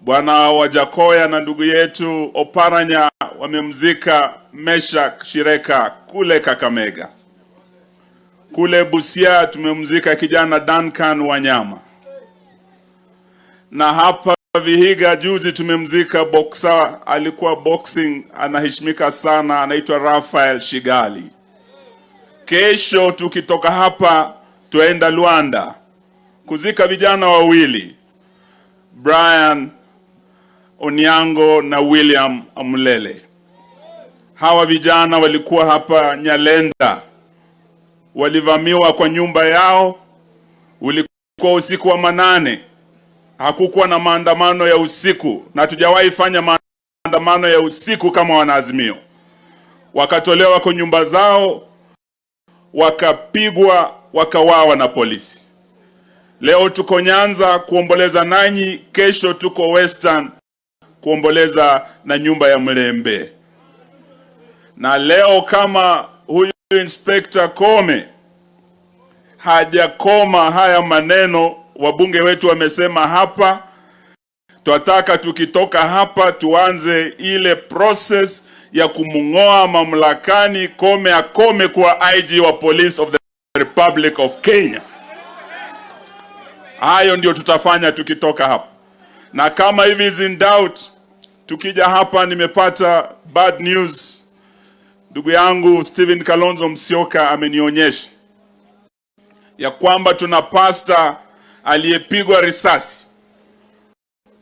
Bwana Wajackoyah na ndugu yetu Oparanya wamemzika Meshak Shireka kule Kakamega. Kule Busia tumemzika kijana Duncan Wanyama, na hapa Vihiga juzi tumemzika boxer, alikuwa boxing, anaheshimika sana, anaitwa Rafael Shigali. Kesho tukitoka hapa tuenda Luanda kuzika vijana wawili, Brian Onyango na William Amulele. Hawa vijana walikuwa hapa Nyalenda, walivamiwa kwa nyumba yao, ulikuwa usiku wa manane. Hakukuwa na maandamano ya usiku, na hatujawahi fanya maandamano ya usiku kama wanaazimio. Wakatolewa kwa nyumba zao, wakapigwa, wakauawa na polisi. Leo tuko Nyanza kuomboleza nanyi, kesho tuko Western kuomboleza na nyumba ya Mlembe. Na leo kama huyu Inspector Kome hajakoma haya maneno wabunge wetu wamesema hapa, twataka tukitoka hapa tuanze ile process ya kumng'oa mamlakani Kome akome kuwa IG wa Police of the Republic of Kenya. Hayo ndio tutafanya tukitoka hapa, na kama hivi is in doubt, tukija hapa, nimepata bad news. Ndugu yangu Stephen Kalonzo Musyoka amenionyesha ya kwamba tuna pasta aliyepigwa risasi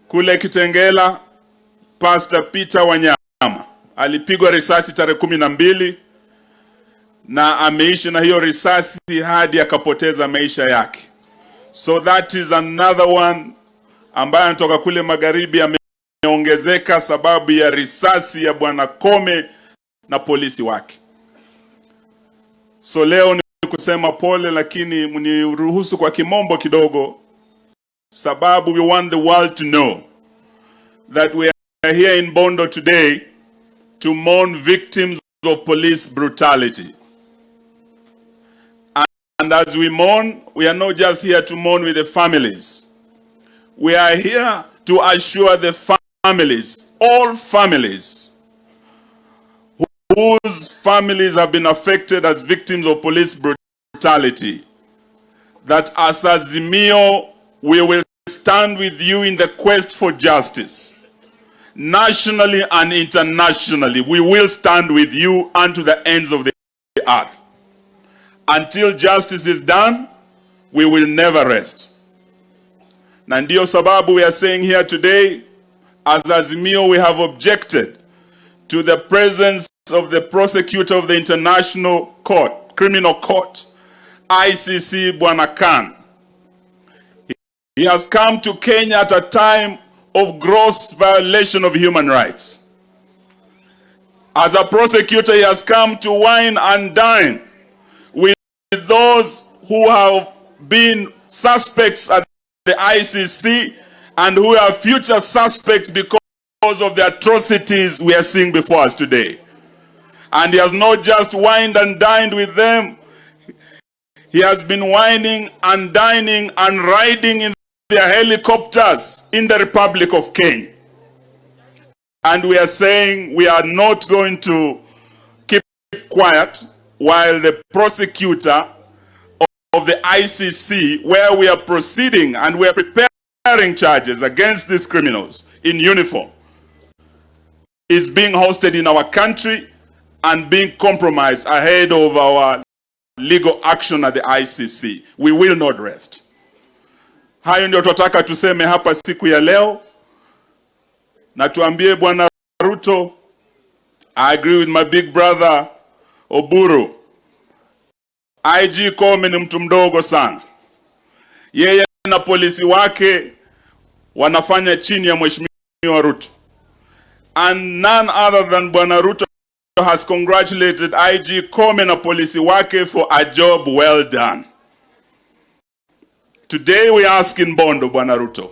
kule Kitengela. Pastor Peter Wanyama alipigwa risasi tarehe 12 na ameishi na hiyo risasi hadi akapoteza maisha yake. So that is another one ambaye anatoka kule magharibi ameongezeka sababu ya risasi ya Bwana Kome na polisi wake. So leo ni kusema pole, lakini mniruhusu kwa kimombo kidogo, sababu we want the world to know that we are here in Bondo today to mourn victims of police brutality. And as we mourn, we are not just here to mourn with the families. We are here to assure the families, all families, whose families have been affected as victims of police brutality, that as Azimio, we will stand with you in the quest for justice. Nationally and internationally, we will stand with you unto the ends of the earth. Until justice is done, we will never rest. Na ndiyo sababu we are saying here today, as Azimio, we have objected to the presence of the prosecutor of the International Court, Criminal Court, ICC, Bwana Khan. He has come to Kenya at a time of gross violation of human rights. As a prosecutor, he has come to wine and dine with those who have been suspects at the ICC and who are future suspects because of the atrocities we are seeing before us today. And he has not just wined and dined with them, he has been wining and dining and riding in their helicopters in the Republic of Kenya. And we are saying we are not going to keep quiet while the prosecutor of the ICC, where we are proceeding and we are preparing charges against these criminals in uniform, is being hosted in our country and being compromised ahead of our legal action at the ICC. We will not rest. Hayo ndio tunataka tuseme hapa siku ya leo, na tuambie Bwana Ruto, I agree with my big brother Oburu. IG Koome ni mtu mdogo sana, yeye na polisi wake wanafanya chini ya Mheshimiwa Ruto, and none other than Bwana Ruto has congratulated IG Koome na polisi wake for a job well done. Today we ask in Bondo, Bwana Ruto,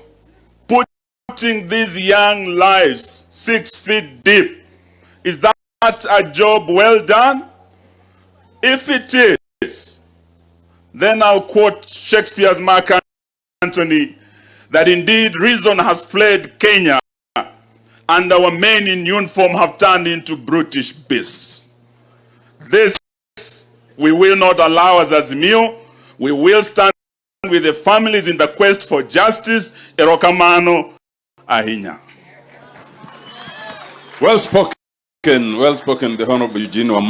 putting these young lives 6 feet deep, is that a job well done? If it is, then I'll quote Shakespeare's Mark Antony, that indeed reason has fled Kenya. And our men in uniform have turned into brutish beasts. This we will not allow as Azimio. We will stand with the families in the quest for justice. Erokamano ahinya. Well spoken, the Honorable Eugene Wamalwa.